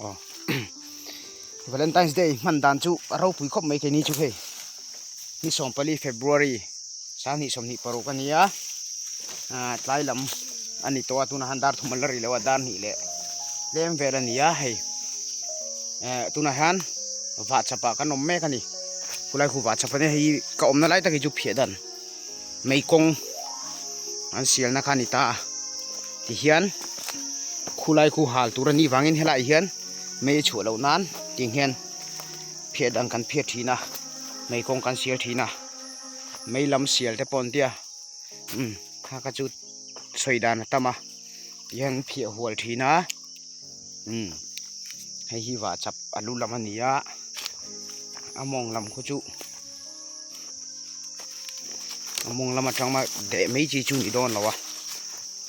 Aw Valentine's Day hman dan chu a ropui khawp mai keini chu hei ni 14 February 2026 a nia ah tlai lam a ni tawh a tunah hian dar thum an la ri lo a dar hnih leh tlem vel a ni a hei eh tunah hian vah chhapah kan awm mek a ni khulai khu vah chhap a nia hei ka awmna lai tak hi chu phiah dan mei kawng an sialna kha a ni ta a tihian khulai khu hal tur a nih vangin helaiah hian mei a chhuah loh nan tiang hian phiah dan kan phiah thin a mei kawng kan sial thin a mei lam sial te pawh an tia umm kha kha chu sawi dan a tam a tihian an phiah hual thin a umm hei hi vah chap a lu lam a ni a a mawng lam khu chu. A mawng lam atang mah deh mai chi chu ni dawn lo a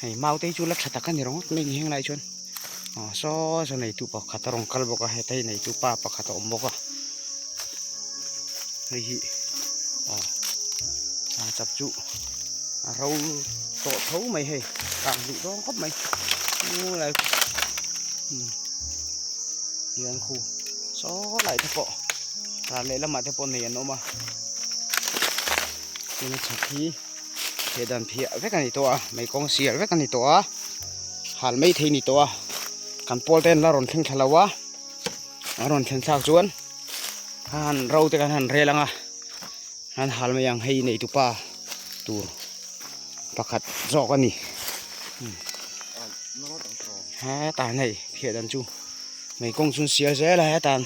hei mau te hi chu la tha tak a ni ringawt mai ni heng lai chuan aw saw saw neitu pakhat a rawn kal bawk a heta hi neitu pa pakhat a awm bawk a hei hi aw a chap chu a ro tawh tho mai hei kang duh dawn khawp mai u lai umm hian khu saw lai te pawh. Ral leh lamah te pawh nei an awm a tin a chhak hi theh dan phiah vek a ni tawh a mei kawng sial vek a ni tawh a hal mai thei a ni tawh a kan pawl te an la rawn thleng thla lo a an rawn thlen thlak chuan a han ro te kan han rel ang a an hal mai ang hei nei tupa tur pakhat zawk a ni hetah hian hei phiah dan chu mei kawng chu an sial zel a hetah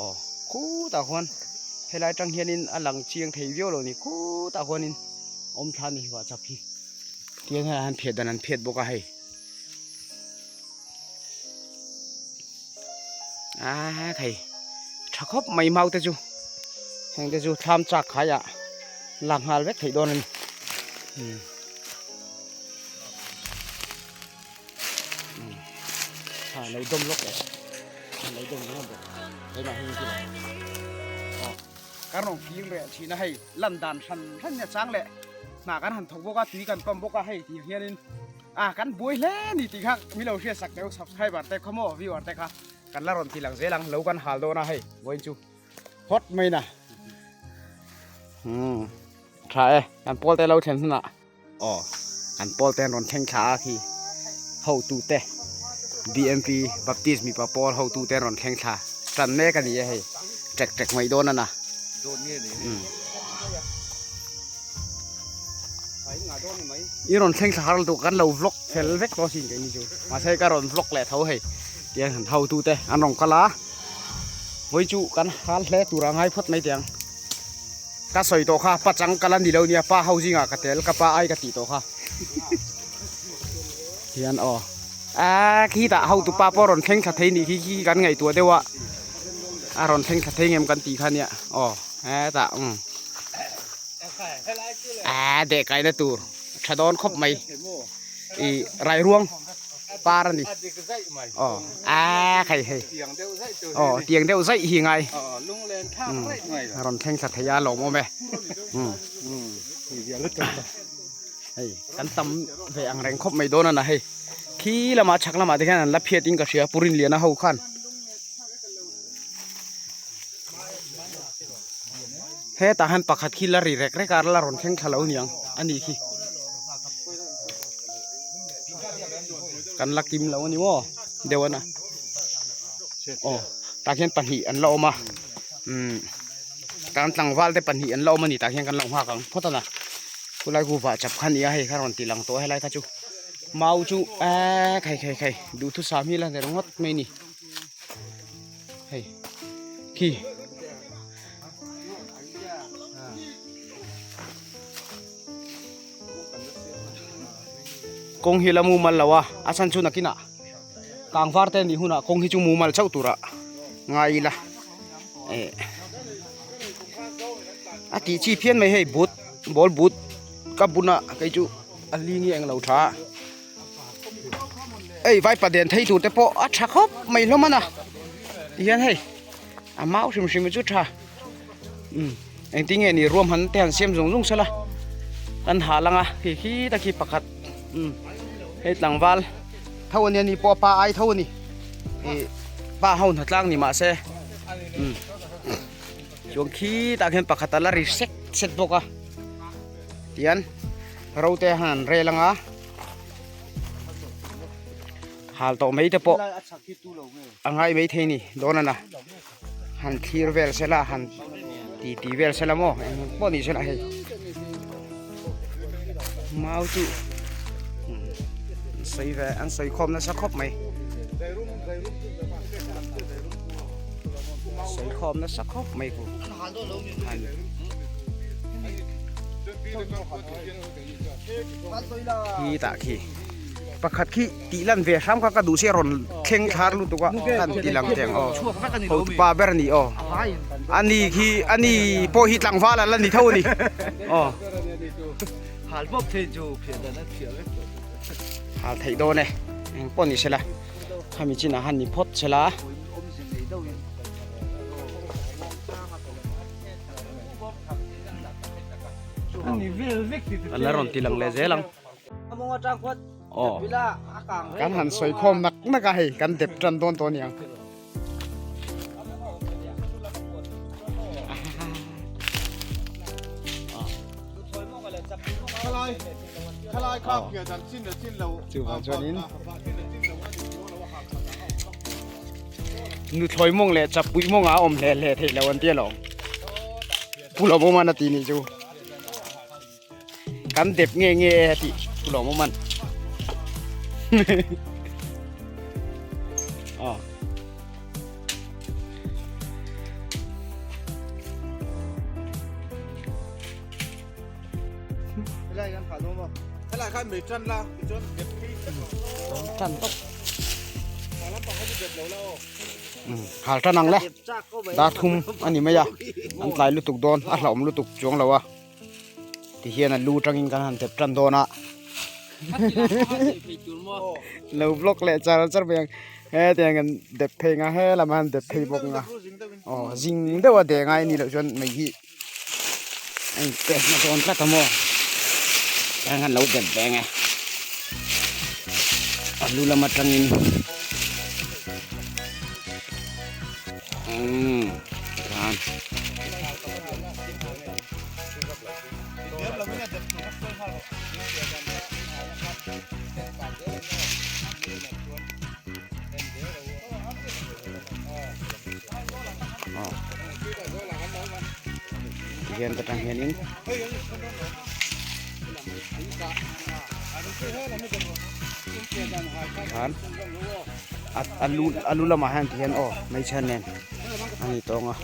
aw khutah khuan helai atang hianin a lang chiang thei viau lo a ni khutah khuanin awm thla a ni vah chap hi tiang hian an phiat dan an phiat bawk a hei aaa thei tha khawp mai mau te chu heng te chu thlam chak khaiah lak nghal vek theih dawn a ni. Ha lo dawm lawk leh lo dawm lawk bawk hei mah hi aw kan rawn fim reh thin a hei lan dan hran hran nia chang leh hna kan han thawk bawk a tui kan pump bawk a hei tih hianin a kan buai hle ni tih kha mi lo hriat sak teu subscriber te kha maw viewer te kha kan la rawn ti lang zel ang lo kan hal dawn a hei vawiin chu hot mai na umm tha e kan pawl te lo thlen hunah. Aw an pawl te an rawn thleng thla a khi hotu te BMP Baptist mipa pawl hotu te an rawn thleng thla tan mek a ni e hei tek tek mai dawn a na i rawn thleng thla har lutuk kan lo vlog fel vek tawh asin keini chu mahse ka rawn vlog leh tho hei tiang han hotu te an rawn kal a vawi chu kan hal hle tur a ngai phawt mai teh ang. Ka sawi tawh kha pa chang ka la ni lo nia pa ho zingah ka tel ka pa ai ka tih tawh kha hian aw a khitah hotu pa pawh rawn thleng thla thei nih khi khi kan ngaihtuah deuh a a rawn thleng thla thei ngem kan tih kha nia aw hetah um a deh kaina tur tha dawn khawp mai. Ih rairuang par a ni aw a khai hei aw tiang deuh zaih hi ngai a rawn thleng thla thei a lawm awm e hei kan tam ve ang reng khawp mai dawn a na hei khi lamah chhak lamah te khian an la phiat in ka hria purin liana ho khan hetah hian pakhat khi la ri rek rek a la rawn thleng thla lo niang a nih khi kan la kim lo a ni maw deuh a na aw tah khian pahnih an la awm a umm tan tlangval te pahnih an la awm a ni tah khian kan lo nghak ang phawt a na khulai khu vah chap kha a ni a hei kha rawn ti lang tawh a helai kha chu mau chu eee khai khai khai duhthusam hi la ni ringawt mai a ni. Hei khi kawng hi la mumal lo a a chhan chu nakinah kangvar te nih hunah kawng hi chu mumal chauh turah ngai ila eh a tih chi phian mai hei but ball but ka buna kei chu a ling hi englo tha a. Hei vaipa den thei tur te pawh a tha khawp mai hlawm a na tihian hei a mau hrim hrim chu tha umm engtin nge ni ruam han te han siam zung zung sela kan hah lang a khi khi ta khi pakhat umm hei tlangval. Tho a nia ni pawh pa ai tho a ni. Ih pa ho hna tlang ni mahse umm chuan khitah khian pakhat a la ri sek sek bawk a tian ro te han an rel anga hal tawh mai te pawh a ngai mai thei ni dawn a na han thlir vel sela han ti ti vel sela maw eng pawh ni sela hei mau chu an sawi ve an sawi khawm nasa khawp mai sawi khawm nasa khawp mai ku han khi tah khi pakhat khi tih lan ve hram kha ka duh sia rawn thleng thlar lutuk a kan ti lang teng aw hotupa ber a ni aw ani khi ani pawh hi tlangval a la ni tho a ni aw hal theih dawn e eng pawh ni sela khami chinah han ni phawt sela. An la rawn ti lang leh zel ang. Aw kan han sawi khawm nak nak a hei kan dep tan dawn tawh a niang. Chuvang chuanin nuthlawi mawng leh chapui mawngah a awm hle hle theih loh an ti alawm. Pu Lawmawman a ti nih chu kan dep nge nge a tih Pu Lawmawman aw tan tawp Hal tan ang le dar thum a ni mai a an tlai lutuk dawn a hlauhawm lutuk chuang lo a ti hian a lu tangin kan han dep tan dawn a lo vlog leh char char mai ang hetiang an dep phei ang a helam an dep phei bawk ang a aw zing deuh a deh ngai a nih loh chuan mei hi a in pek na dawn tlat a maw heng an lo dep ve ang e a lu lam atangin umm tikhan Hian ta tang hianin khan a lu a lu lamah hian tihian aw hmeichhe nen a ni tawng a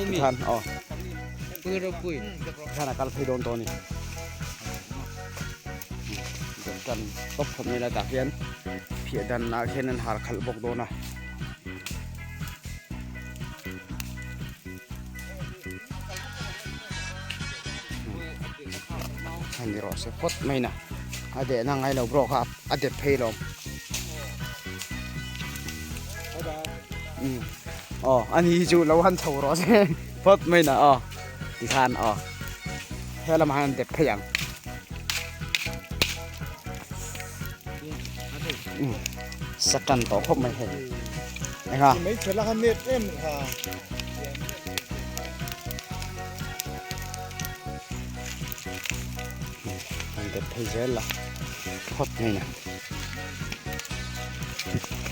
tikhan aw tikhan a kal phei dawn tawh a ni tan tawp khawp mai la tah hian phiah dan ah hian an har khalh bawk dawn a. Ani rawh se phawt mai na a dehna ngai lo bawk a a dep phei lawm umm aw ani hi chu lo han chho rawh se phawt mai na aw tikhan aw he lamah hian dep phei ang umm satan tawh khawp mai hei enga an dep phei zel la phawt mai na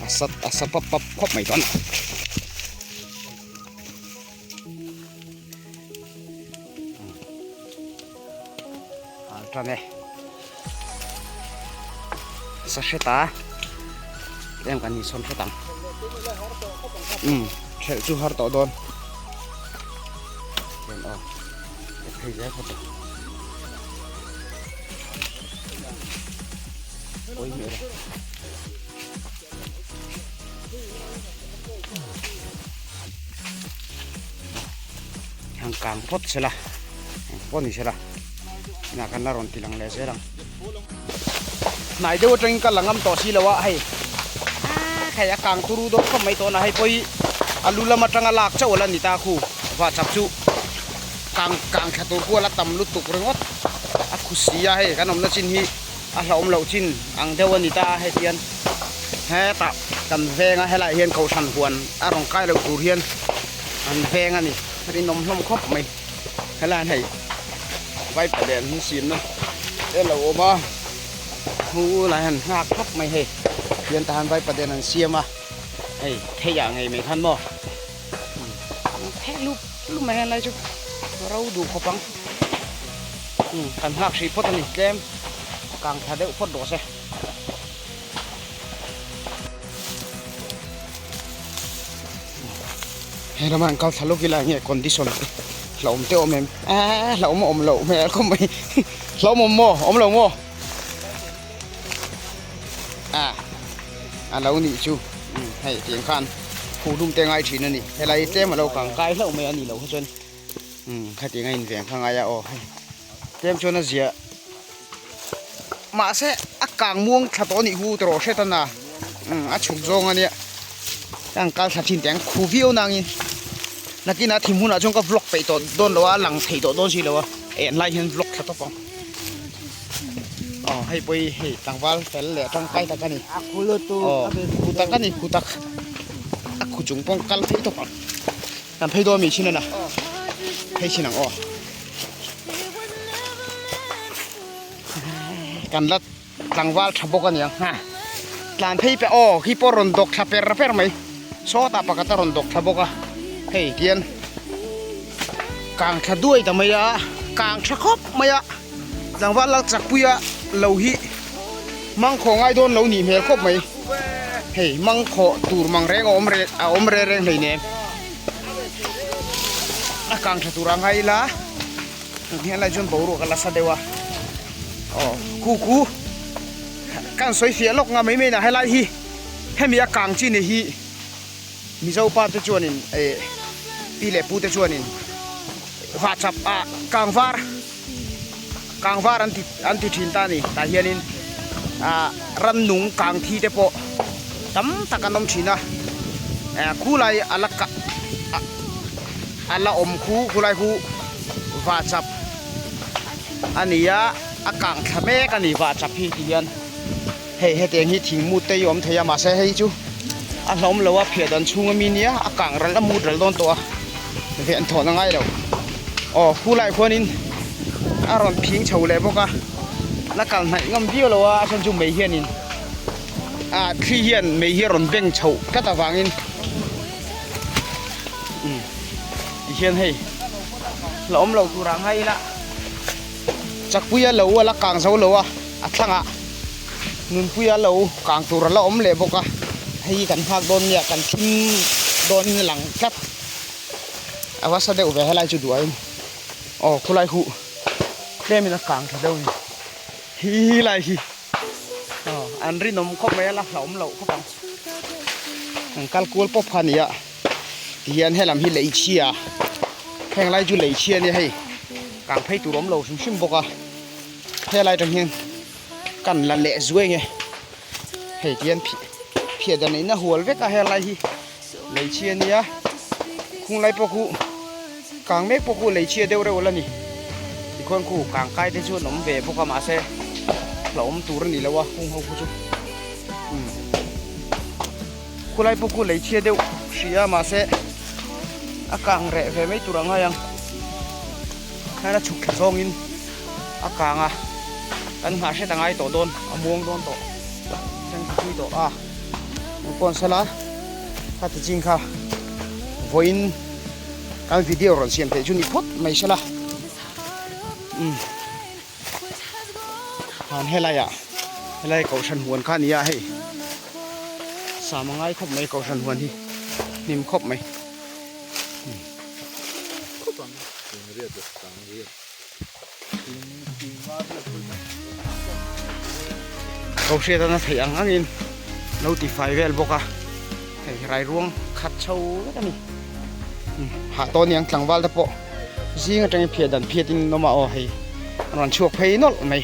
a sat a sa pap pap khawp mai dawn a tan e sa hret a tlem kan insawn hret ang umm thelh chu har tawh dawn hian aw ka phei zel phawt a pawi hmel a. Han kang phawt sela eng pawh ni sela inah kan la rawn ti lang leh zel ang hnai deuh atangin ka la ngam tawh si lo a hei hei a kang turu dawn khawp mai tawh a hei pawh hi a lu lam atanga lak chauh a la ni ta khu va chap chu kang kang thla tur khu a la tam lutuk ringawt a khu si a hei kan awmna chin hi. A hlauhawm loh chin ang deuh a ni ta a heti hian hetah kan veng a helaiah hian kohhran huan a rawn kai loh tur hian an veng a ni rinawm hlawm khawp mai helai hian hei vaipa nen hi simna te a lo awm a hu lai hian nghak khawp mai hei tihian tah hian vaipa den an siam a hei theiah ngei mai khan maw theih lup lup mai hian lai chu ro duh khawp ang kan nghak hrih phawt a ni tlem kang thla deuh phawt rawh se. He lama an kal thla lawk ila enge condition te hlauhawm te awm em eee hlauhawm a awm loh hmel khawp mai hlauhawm awm maw awm lo maw a a lo nih chu hei tiang khan khuh hlum te ngai thin a ni helai tlem a lo kang kai hlauh mai a ni loh kha chuan khatiang a inveng kha ngai a aw hei tlem chuan a zia mahse a kang muang thla tawh a nih hu tawh hret a na a chhuk zawng a nia ka han kal thla thin teh ang khu viau nangin nakinah thim hunah chuan ka vlog peih tawh dawn lo a a lang thei tawh dawn si lo a eh an lai hian vlog thla tawp ang aw hei pawh hi hei tlangval fel leh tangkai tak a ni aw khu tak a ni khu tak a khu chung pawh kal phei tawp ang kan phei dawn mi chin a na phei chin ang aw. Kan la tlangval tha bawk a niang ha tlan phei peh aw khi pawh rawn dawk thla per per mai sawtah pakhat a rawn dawk thla bawk a hei tian kang thla duai ta mai a kang tha khawp mai a tlangval lal chak pui a lo hi mangkhawh ngai dawn lo nih hmel khawp mai hei mangkhawh tur mang reng a awm reng a awm reng reng hleinem a kang tha tur a ngai ila. Hian lai chuan boruak a la sa deuh a aw khu khu kan sawi fiah lawk nga mai mai na helai hi hemi a kang chi ni hi Mizo pa te chuanin eh pi leh pu te chuanin vahchap ah kang var kang var an ti an ti thin ta a ni tah hianin ah rannung kang thi te pawh tam tak an awm thin a eh khulai a la kah a la awm khu khulai khu vahchap a ni a a kang thla mek a ni vahchap hi ti hian hei hetiang hi thing mut te hi awm thei a mahse hei chu a hlawm lo a phiah dan chhung ami nia a kang ral a mut ral dawn tawh a ven thawhna ngai lo aw khulai khuanin a rawn phing chho leh bawk a la kal hnaih ngam viau lo a a chhan chu mei hianin ah thli hian mei hi a rawn beng chhoh tlat avangin. Ti hian hei la awm lo tur ah ngai ila chakpuia lo a la kang zo lo a a thlangah nunpuia lo kang tur a la awm leh bawk a hei hi kan nghak dawn nia kan thim dawn in a lang tlat a va sa deuh ve helai chu duh aiin aw khulai huh tlem in a kang tha deuh a ni hi lai hi. Aw an rinawm khawp mai a la hlauhawm loh khawp ang an kal kual pawp kha a ni a tihian helam hi lei chhia heng lai chu lei chhia a nia hei kang phei tur awm lo hrim hrim bawk a helai atang hian kan la leh zuai nge hei tihian phiah dan in a hual vek a helai hi lei chhia a nia khung lai pawh khu kang mek pawh khu lei chhia deuh reuh la ni tikhuan khu kang kai te chu an awm ve bawk a mahse hlauhawm tur a ni lo a hung ho khu chu umm khulai pawh khu lei chhia deuh hrih a mahse a kang reh ve mai tur a ngai ang khan a chhuk thla zawngin a kang a kan nghah hret a ngai tawh dawn a muang dawn tawh thleng thui tawh a pawn sala kha ti ching kha vawiin kan video rawn siam theih chu ni phawt mai sela umm han helai ah helai kohhran huan kha a ni a hei sam a ngai khawp mai kohhran huan hi hnim khawp mai. Ko hriat a na theih ang angin lo ti fai vel bawk a hei rai ruang khat chho vek a ni hah tawh aniang tlangval te pawh zing atangin phiah dan phiat in an awm a aw hei an rawn chhuak phei nawlh mai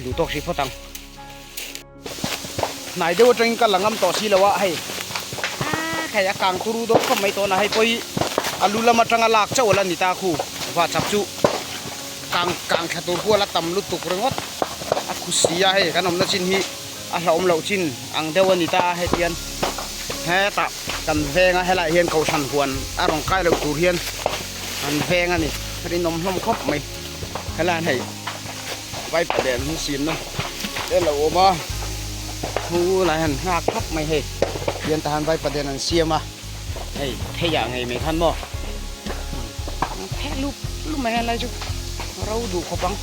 duh tawk hrih phawt ang. Hnai deuh atangin ka la ngam tawh si lo a hei hei a kang turu dawn khawp mai tawh na hei pawh hi a lu lam atanga lak chauh a la ni ta khu vahchap chu. kang kang thla tur hual a tam lutuk ringawt a khu si a hei kan awmna chin hi a hlauhawm loh chin ang deuh a ni ta a hetian hetah kan veng a helaiah hian kohhran huan a rawn kai loh tur hian an veng a ni rinawm hlawm khawp mai helaiah hian hei vaipa den hi siamna te a lo awm a thu lai hian nghak khawp mai hei tian tah hian vaipa den an siam a hei thei ah ngei mai khan maw pheh lup lup mai helai chu ro duh khawp ang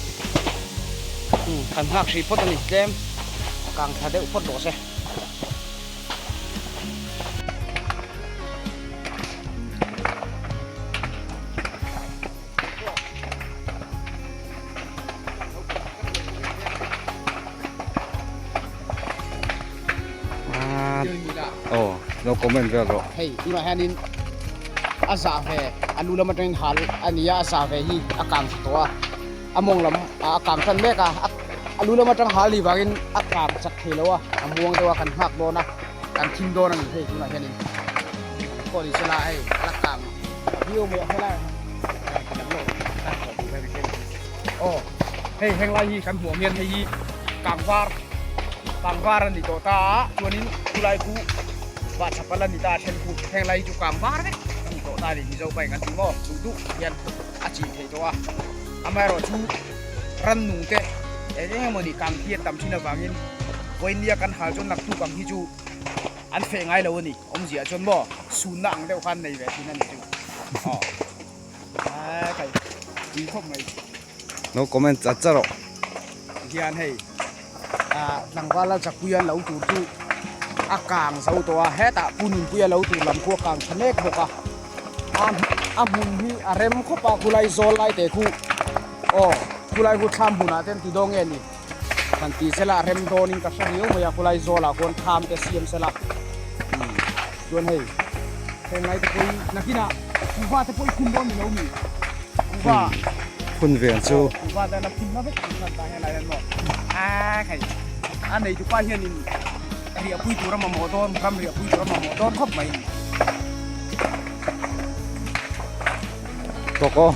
kan nghak hrih phawt a ni tlem kang tha deuh phawt rawh se. Aw lo comment vel rawh. Hei tunah hianin a zah ve a lu lam atangin hal a ni a, a zah ve hi a kang tha tawh a, a mawng lam a kang tan mek a, a lu lam atang hal nih vangin a kang chak thei lo a, a muang deuh a kan nghak dawn a, kan thim dawn a ni hei tunah hianin pawh ni sela hei a la kang tha viau mai a helai aw hei henglai hi kan hmuh ang hian hei hi kang var kang var a ni tawh ta a chuanin chulai khu vahchap a la ni ta a then khu henglai hi chu kang var vek a ni tawh ta a ni Mizo pa in kan ti maw duh duh hian a chin theih tawh a amaherawhchu rannung te eng eng emawni kang hi a tam thin avangin vawinia kan hal chuan naktuk ang hi chu an feh ngai lo a ni awmzia chuan maw sunna ang deuh khan nei ve thin a ni chu aw a kai tui khawp mai. No comment chat chat rawh. Hian hei ah tlangval a chakpuia lo tur chu a kang zo tawh a hetah pu nunpuia lo tur lam khu a kang tha mek bawk a a hmun hi a rem khawp a khulai zawl lai te khu aw khulai khu thlam hmunah te an ti dawn nge ni han ti sela a rem dawnin ka hre riau mai a khulai zawlah khuan thlam te siam sela umm chuan hei heng lai te pawh hi nakinah kuhva te pawh hi phun dawn ni lo mi kuhva phun ve ang chu kuhva te la phun na vek tur khan tah helai hian maw a hei a neitupa hianin riahpui tur a mamawh dawn ram riahpui tur a mamawh dawn khawp mai. Tawk aw.